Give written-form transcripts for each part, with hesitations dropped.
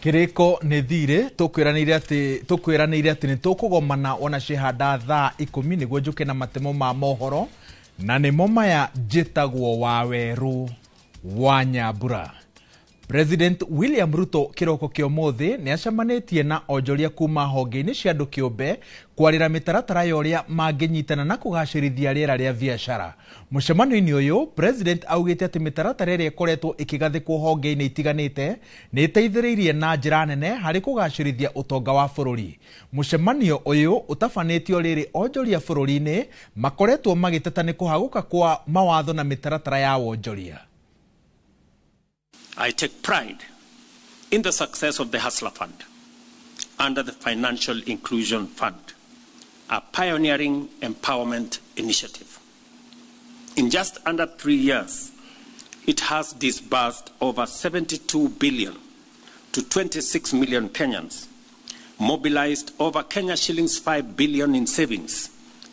Kiriko nĩ thirĩ tũkwĩranĩire atĩ nĩ tũkũgomana ona cihanda thaa 10 nĩguo njũke na matemo ma mohoro na nĩmo maya njĩtagwo Wawerũ wa Nyambura. President William Ruto kĩroko kĩa ũmũthĩ nĩ acemanĩtie na onjoria kuma honge-inĩ cia andũ kĩũmbe kwarĩra mĩtaratara ya ũrĩa mangĩnyitana na kũgacĩrithia rĩera rĩa biacara. Mũcemanio-inĩ ũyũ, President augĩte atĩ mĩtaratara ĩrĩa ĩkoretwo ĩkĩgathĩkwo honge-inĩ itiganĩte nĩ ĩteithĩrĩirie na njĩra nene harĩ kũgacĩrithia ũtonga wa bũrũri. Mũcemanio ũyũ ũtabanĩtio rĩrĩ onjoria bũrũri-inĩ makoretwo magĩteta nĩ kũhagũka kwa mawatho na mĩtaratara ya wonjoria. I take pride in the success of the Hustler Fund under the Financial Inclusion Fund, a pioneering empowerment initiative. In just under 3 years, it has disbursed over 72 billion to 26 million Kenyans, mobilized over Kenya shillings 5 billion in savings,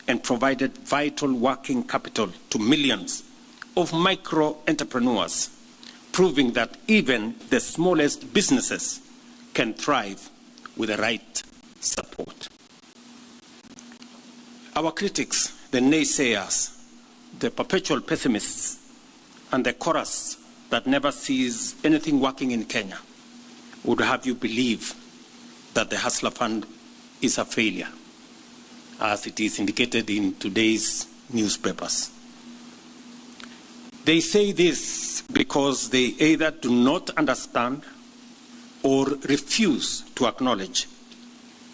and provided vital working capital to millions of micro entrepreneurs, proving that even the smallest businesses can thrive with the right support. Our critics, the naysayers, the perpetual pessimists, and the chorus that never sees anything working in Kenya would have you believe that the Hustler Fund is a failure, as it is indicated in today's newspapers. They say this because they either do not understand or refuse to acknowledge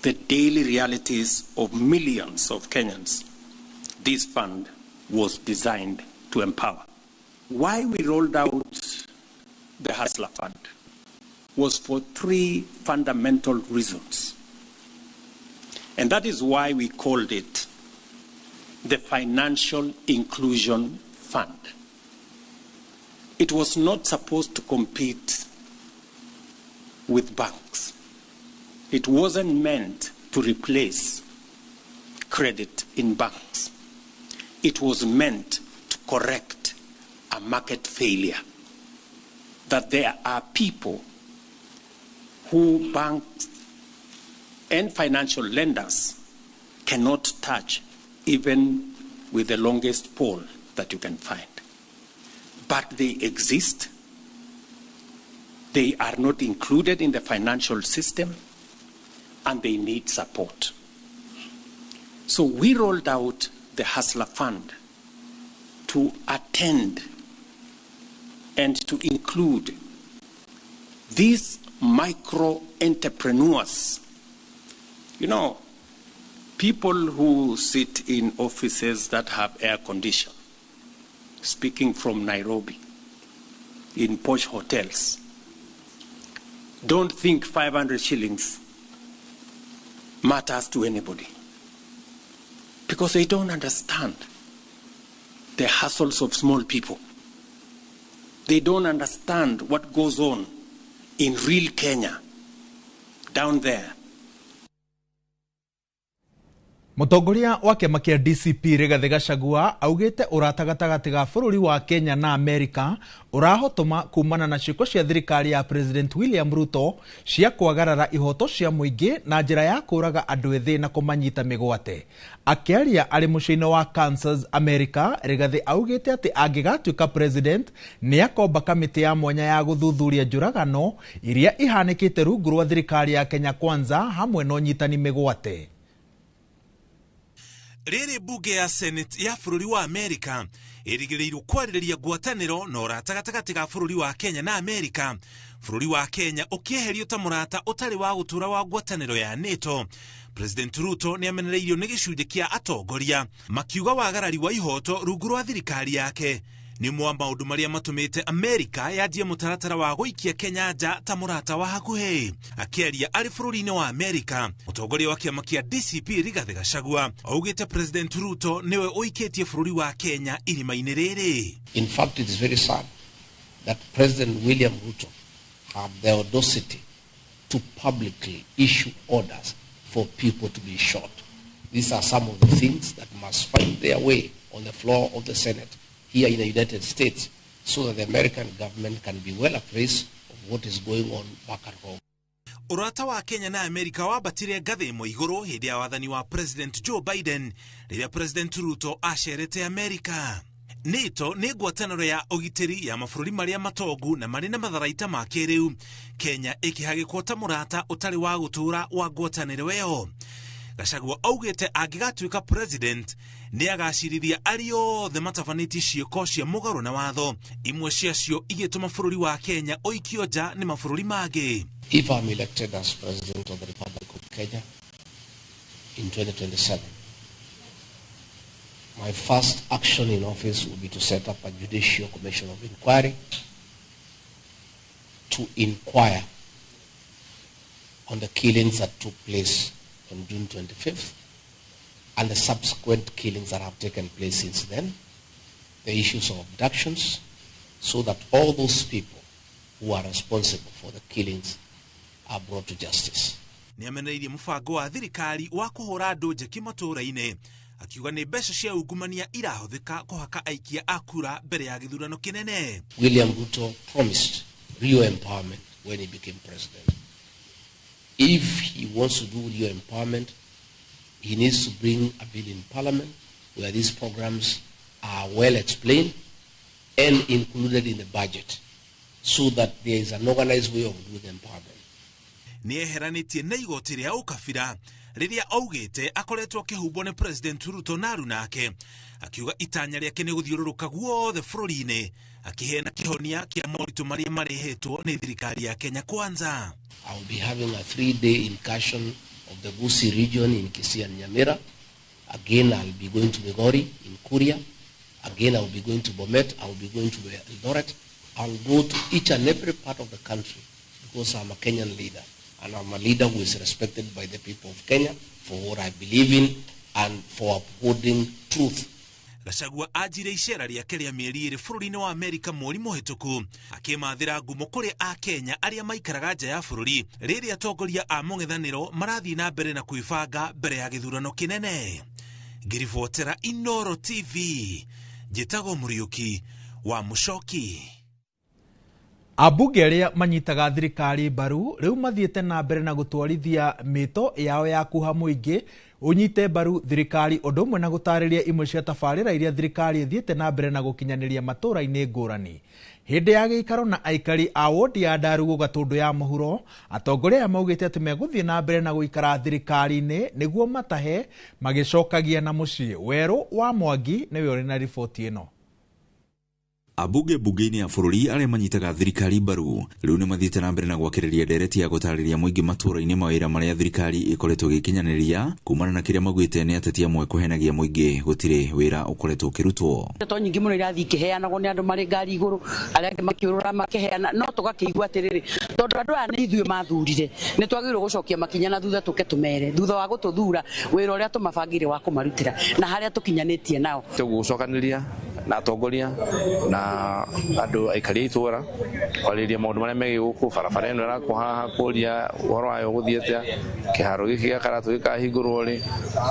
the daily realities of millions of Kenyans this fund was designed to empower. Why we rolled out the Hustler Fund was for three fundamental reasons. And that is why we called it the Financial Inclusion Fund. It was not supposed to compete with banks. It wasn't meant to replace credit in banks. It was meant to correct a market failure, that there are people who banks and financial lenders cannot touch, even with the longest pole that you can find. But they exist. They are not included in the financial system, and they need support. So we rolled out the Hustler Fund to attend and to include these micro entrepreneurs. You know, people who sit in offices that have air condition, speaking from Nairobi, in posh hotels, don't think 500 shillings matters to anybody, because they don't understand the hassles of small people. They don't understand what goes on in real Kenya down there. Mũtongoria wa kĩama kĩa DCP Rigathĩ Gachagua augĩte ũrata gatagatĩ ga bũrũri wa Kenya na Amerika ũrahotoma kumana na ciĩko cia thirikari ya President William Ruto cia kwagarara ihoto cia mũingĩ na njĩra ya kũraga andũ ethĩ na kũmanyita mĩgwate. Akĩaria arĩ mũciĩ-inĩ wa Kansas, Amerika, Rigathĩ augĩte atĩ angĩgatuĩka president nĩ akomba kamĩtĩ ya mwanya ya gũthuthuria njũragano iria ihanĩkĩte rungu rwa thirikari ya Kenya Kwanza hamwe na ũnyitani mĩgwate. Rĩrĩ bunge ya Senate ya bũrũri wa Amerika ĩrĩgĩrĩirwo kwarĩrĩria ngwatanĩro na ũrata gatagatĩ ga bũrũri wa Kenya na Amerika. Bũrũri wa Kenya ũkĩeherio ta mũrata ũtarĩ wa gũtũũra wa ngwatanĩro ya NATO. President Ruto nĩ amenereirio nĩ gĩcunjĩ kĩa atongoria makiuga wagarari wa ihoto rungu rwa thirikari yake nĩ ũmwe wa maũndũ marĩa matũmĩte Amerika yanjie mũtaratara wa gũikia Kenya nja ta mũrata wa hakuhĩ. Akĩaria arĩ bũrũri-inĩ wa Amerika, mũtongoria wa kĩama kĩa DCP Rigathĩ Gachagua augĩte President Ruto nĩwe ũikĩtie bũrũri wa Kenya irima-inĩ rĩrĩ. In fact, it is very sad that President William Ruto had the audacity to publicly issue orders for people to be shot. These are some of the things that must find their way on the floor of the Senate here in the United States, so that the American government can be well appraised of what is going on back at home. Ũrata wa Kenya na Amerika wambatire ngathĩ ĩmwe igũrũ hĩndĩ ya wathani wa President Joe Biden rĩrĩa President Ruto acerete Amerika. NATO nĩ ngwatanĩro ya ũgitĩri ya mabũrũri marĩa matongu na marĩ na matharaita ma kĩrĩu. Kenya ĩkĩhagĩkwo ta mũrata ũtarĩ wa gũtũũra wa ngwatanĩro ĩyo. Gachagua augĩte angĩgatuĩka president nĩ agacirithia arĩa othe matabanĩtie ciĩko cia mũgarũ na watho, imwe ciacio igĩtũma bũrũri wa Kenya ũikio nja nĩ mabũrũri mangĩ. If I'm elected as President of the Republic of Kenya in 2027, my first action in office will be to set up a judicial commission of inquiry to inquire on the killings that took place on June 25th and the subsequent killings that have taken place since then, the issues of abductions, so that all those people who are responsible for the killings are brought to justice. Nĩamenereirie mũbango wa thirikari wa kũhũra andũ njeki matũũra-inĩ, akiuga nĩ mbeca cia ungumania irahũthĩka kũhaka aikia a kura mbere ya gĩthurano kĩnene. William Ruto promised real empowerment when he became president. If he wants to do real empowerment, he needs to bring a bill in parliament where these programs are well explained and included in the budget so that there is an organized way of doing empowerment. Nĩeheranĩtie na igoti rĩa ũkabira rĩrĩa augĩte akoretwo akĩhumbwo nĩ President Ruto na aruna ake, akiuga itanya rĩake nĩ gũthiũrũrũka guothe bũrũri-inĩ akĩheana kĩhonia kĩa moritũ marĩa marehetwo nĩ thirikari ya Kenya Kwanza. I will be having a 3-day incursion of the Gusii region in Kisii and Nyamira. Again, I'll be going to Migori in Kuria. Again, I will be going to Bomet. I will be going to Eldoret. I'll go to each and every part of the country because I'm a Kenyan leader. And I'm a leader who is respected by the people of Kenya for what I believe in and for upholding truth. Gachagua anjire icera rĩake rĩa mĩeri ĩrĩ bũrũri-inĩ wa Amerika mweri mũhĩtũku, akĩmathĩra ngumo kũrĩ a Kenya arĩa maikaraga nja ya bũrũri rĩrĩa atongoria a mũng'ethanĩro marathiĩ na mbere na kwĩbanga mbere ya gĩthurano kĩnene. Ngĩribotera Inoro TV, njĩtagwo Mũriũki wa Mũcoki. Ambunge arĩa manyitaga thirikari mbaru rĩu mathiĩte na mbere na gũtwarithia mĩto yao ya kuha mũingĩ ũnyite mbaru thirikari ũndũ ũmwe na gũtarĩria imwe cia tabarĩra iria thirikari ĩthiĩte na mbere na gũkinyanĩria matũũra-inĩ ngũrani. Hĩndĩ ya gĩikaro na aikari a wodi ya Ndarugu Gatũndũ ya mũhuro, atongoria aya maugĩte atĩ megũthiĩ na mbere na gũikara thirikari-inĩ nĩguo matahe magĩcokagia na mũciĩ. Werũ wa Mwangi nĩwe ũrĩ na riboti ĩno. Ambunge mbunge-inĩ ya bũrũri arĩa manyitaga thirikari mbaru rĩu nĩ mathiĩte na mbere na gwakĩrĩria ndereti ya gũtarĩria mũingĩ matũũra-inĩ mawĩra marĩa thirikari ĩkoretwo ĩgĩkinyanĩria kumana na kĩrĩa maugĩte nĩ ateti amwe kũhenagia mũingĩ gũtirĩ wĩra ũkoretwo ũkĩrutwo. Ndeto nyingĩ mũno irathiĩ ikĩheanagwo nĩ andũ marĩ ngari igũrũ, arĩa angĩ makĩũrũra makĩheana, no tũgakĩigua atĩrĩrĩ, tondũ andũ aya nĩ ithuĩ mathurire, nĩ twagĩrĩirwo gũcokia makinya na thutha tũke tũmere thutha wa gũtũthura wĩra ũrĩa tũmabangĩire wa kũmarutĩra na harĩa tũkinyanĩtie nao. Tũgũcokanĩria na atongoria na andũ aikari a itũra kwarĩrĩria maũndũ marĩa megiĩ gũkũ, barabara ĩno ĩrakwo haha, kũria ũhoro wayo ũgũthiĩ atĩa, kĩharo gĩkĩ gĩa Karatũ gĩkahingũrwo rĩ,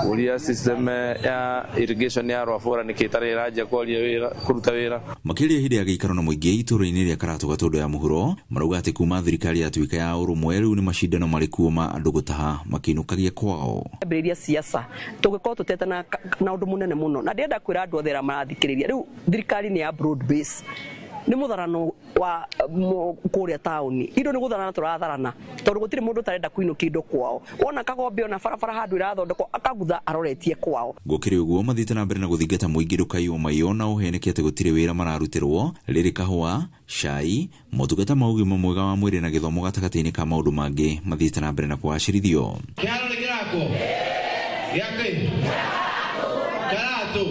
kũria system ya irrigation ya Rwabũra nĩkĩ ĩtarĩ ĩranjia kwaria wĩra, kũruta wĩra. Makĩria hĩndĩ ya gĩikaro na mũingĩ itũũra-inĩ rĩa Karatũ Gatũndũ ya mũhuro marauga atĩ kuma thirikari yatuĩka ya ũrũmwe rĩu nĩ macindano marĩ kuo ma andũ gũtaha makĩinũkagia kwao. Ambĩrĩria siasa tũgĩkorwo tũtete na ũndũ mũnene mũno, na ndĩrenda kwĩra andũ othe arĩa marathikĩrĩria rĩu thirikari nĩ ya broad base, nĩ mũtharano wa kũrĩa taũni, indo nĩ gũtharana tũratharana tondũ gũtirĩ mũndũ ũtarenda kũinũkia indo kwao. Wona kagombe ona barabara handũ ĩrathondekwo akagutha aroretie kwao. Gũkĩrĩ ũguo mathiĩte na mbere na gũthingata mũingĩ ndũkaiywo maiyo na ũheneke atĩ gũtirĩ wĩra mararutĩrwo rĩrĩ kahũa, cai, motungata ma ũgima mwega wa mwĩrĩ na gĩthomo gatagatĩ-inĩ ka maũndũ mangĩ mathiĩte na mbere na kũgacĩrithio. Kĩharo nĩ kĩrakwo gĩa kĩ Karatũ.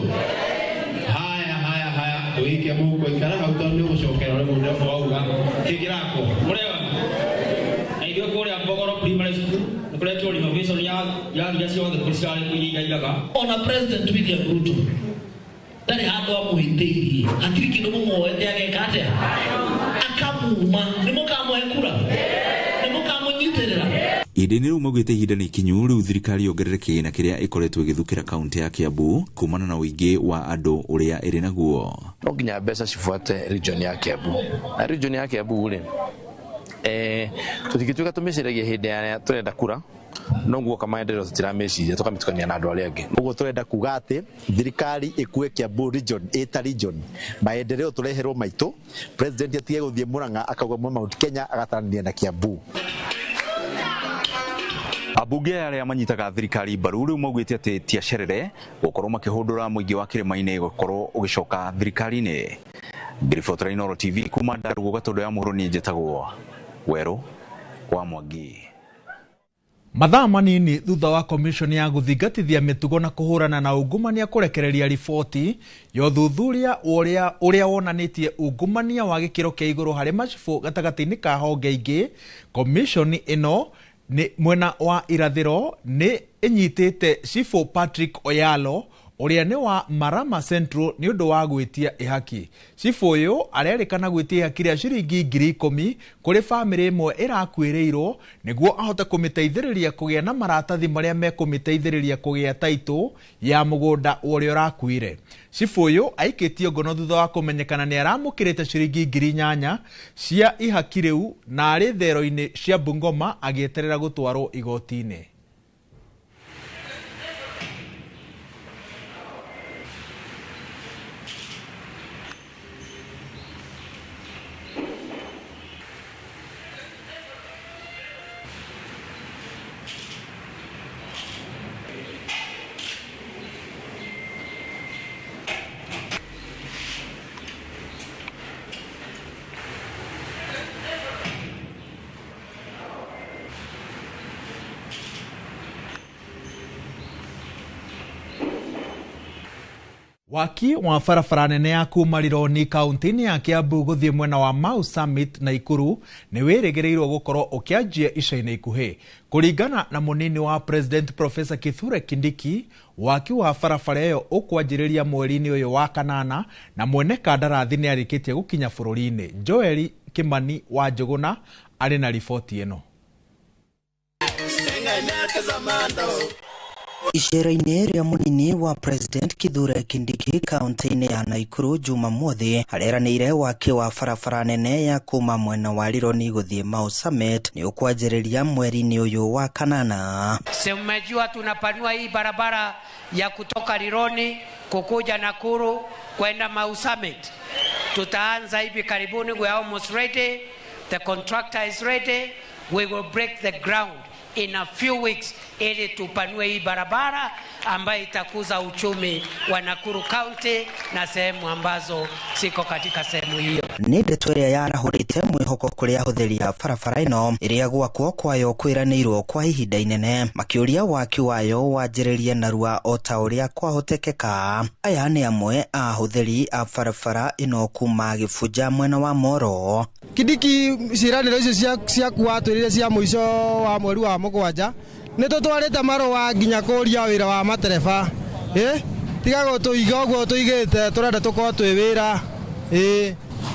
Haya haya haya, wike mũhuko ikara hau tondũ nĩ ũgũcokera ũrĩa mũndũ wauga kĩngĩrakwo mũrĩega. Na ithuĩ kũrĩa Mbogoro Primary School nĩ kũretwo renovation ya iria ciothe cirarĩ kũu iria iraigaga. Ona President William Ruto ndarĩ handũ amũhĩtĩirie, hatirĩ kĩndũ mũmuoete ageka atĩa, akamuma. Nĩ mũkamũhe kura, nĩ mũkamũnyitĩrĩra. Ihinda-inĩ rĩu maugĩte ihinda nĩ ikinyu rĩu thirikari yongerere kĩgĩna kĩrĩa ĩkoretwo ĩgĩthukĩra kaunti ya Kiambu kumana na ũingĩ wa andũ ũrĩa ĩrĩ naguo. No nginya mbeca cibuate region ya Kiambu, na region ya Kiambu rĩ Tũtingĩtuĩka tũmĩciragia hĩndĩ ya tũrenda kura no guoka maendeleo tũtiramĩciria tũkamĩtukania na andũ arĩa angĩ. Ũguo tũrenda kuga atĩ thirikari ĩkue Kiambu region ĩta region, maendeleo tũreherwo maitũ, president atige gũthiĩ Murang'a akauga Mount Kenya agatarania na Kiambu. Ambunge arĩa manyitaga thirikari mbaru rĩu maugĩte atĩ ti acerere gũkorwo makĩhũndũra mũingĩ wa kĩrĩma-inĩ gũkorwo ũgĩcoka thirikari-inĩ. Ngĩribotera Inooro TV kuma Ndarugu Gatondo ya Mũhuro, niĩ njĩtagwo Werũ wa Mwangi. Mathaa manini thutha wa commission ya gũthingatithia mĩtugo na kũhũrana na ungumania kũrekereria riboti ya ũthuthuria ũrĩa wonanĩtie ungumania wa gĩkĩro kĩa igũrũ harĩ macibũ gatagatĩ-inĩ ka honge ingĩ, commission ĩno nĩ mwena wa irathĩro nĩ ĩnyitĩte Cibũ Patrick Oyalo ũrĩa nĩ wa Marama Central nĩ ũndũ wa gwĩtia ihaki. Cibũ ũyũ arerĩkana gwĩtia ihaki rĩa ciringi 10,000 kũrĩ bamĩrĩ ĩmwe ĩrakuĩrĩirwo nĩguo ahote kũmĩteithĩrĩria kũgĩa na maratathi marĩa mekũmĩteithĩrĩria kũgĩa taitũ ya mũgũnda ũrĩa ũrakuire. Cibũ ũyũ aikĩtio ngono thutha wa kũmenyekana nĩ aramũkĩrĩte ciringi 8,000 cia ihaki rĩu na arĩ thero-inĩ cia Bungoma agĩeterera gũtwarwo igoti-inĩ. Waki wa barabara nene ya kuma Rironi kaunti-inĩ ya Kiambu gũthiĩ mwena wa Mau Summit na Nakuru nĩ wĩrĩgĩrĩirwo gũkorwo ũkĩanjia ica-inĩ ikuhĩ. Kũringana na mũnini wa President Professor Kithure Kindiki, waki wa barabara ĩyo ũkwanjĩrĩria mweri-inĩ ũyũ wa kanana na mwene kandarathi nĩ arĩkĩtie gũkinya bũrũri-inĩ. Joel Kimani wa Njũgũna arĩ na riboti ĩno. Icera-inĩ rĩa mũnini wa President Kithure Kindiki kaunti-inĩ ya Nakuru Jumamothi areranĩire waki wa barabara nene ya kuma mwena wa Rironi gũthiĩ Mau Summit nĩ ũkwanjĩrĩria mweri-inĩ ũyũ wa kanana. Si mmejua tunapanua hii barabara ya kutoka Rironi kukuja Nakuru kwenda Mau Summit. Tutaanza hivi karibuni, we are almost ready. The contractor is ready. We will break the ground in a few weeks ili tupanue hii barabara ambayo itakuza uchumi wa Nakuru County na sehemu ambazo siko katika sehemu hiyo. Nĩ ndeto ĩrĩa yarahũrĩte mwĩhoko kũrĩ ahũthĩri a barabara ĩno ĩrĩa gwakwo kwayo kwĩranĩirwo kwa ihinda inene, makĩũria waki wayo wanjĩrĩrie narua o ta ũrĩa kwahotekeka. Aya nĩ amwe a ahũthĩri a barabara ĩno kuma Gĩbunja mwena wa Moro. Kindiki ciĩranĩro icio ciaku watwĩrire cia mũico wa mweri wa mũgwanja nĩ tũtwarĩte marũa nginya kũria wĩra wa matereba, tiga gũtũiga ũguo tũigĩte, tũrenda tũkorwo twĩ wĩra.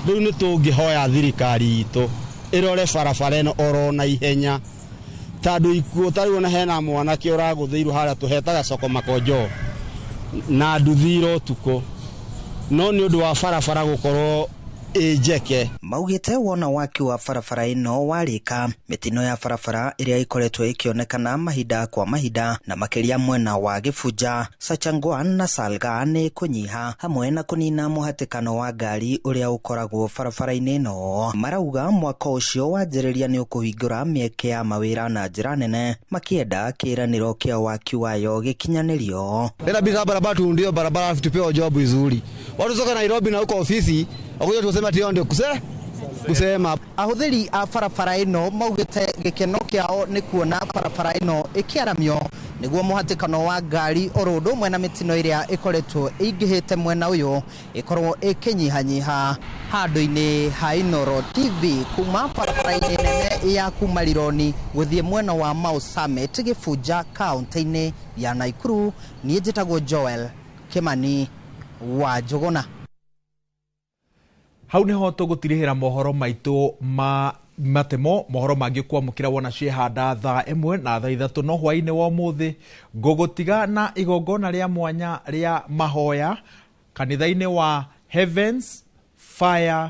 Rĩu nĩ tũngĩhoya thirikari itũ ĩrore barabara ĩno oro na ihenya, tondũ ikuũ ta rĩu ona hena mwanake ũragũthĩirwo harĩa tũhetaga soko makonjo na nduthi ũtukũ, no nĩ ũndũ wa barabara gũkorwo ĩnjeke. Maugĩte wona waki wa barabara ĩno warĩka, mĩtino ya barabara ĩrĩa ĩkoretwo ĩkĩonekana mahinda kwa mahinda na makĩria mwena wa Gĩbunja, Sachangwan na Salga nĩ kũnyiha, hamwe na kũnina mũhatĩkano wa ngari ũrĩa ũkoragwo barabara-inĩ ĩno. Marauga mwaka ũcio wanjĩrĩria nĩ ũkũhingũra mĩeke ya mawĩra na njĩra nene, makĩenda kĩĩranĩro kĩa waki wayo gĩkinyanĩrio. Inabidi barabara tuundio barabara tupewe job vizuri. Watu soka Nairobi na huko ofisi wakuja tuseme ati ndio kusema. Ahũthĩri a barabara ĩno maugĩte gĩkeno kĩao nĩ kuona barabara ĩno ĩkĩaramio nĩguo mũhatĩkano wa ngari oro ũndũ ũmwe na mĩtino ĩrĩa ĩkoretwo ĩingĩhĩte mwena ũyũ ĩkorwo ĩkĩnyihanyiha. Handũ-inĩ ha Inooro TV kuma barabara-inĩ nene ya kuma Rironi gũthiĩ mwena wa Mau Summit Gĩbunja kaunti-inĩ ya Nakuru, niĩ njĩtagwo Joel Kimani wa Njũgũna. Hau niho tũgũtirihĩra mohoro maitũ ma matemo, mohoro mangĩ kwamũkĩra wona ciehanda thaa 1 na thaa 3 no hwaĩ-inĩ wa ũmũthĩ ngũgũtiga na igongona rĩa mwanya rĩa mahoya kanitha-inĩ wa Heavens Fire.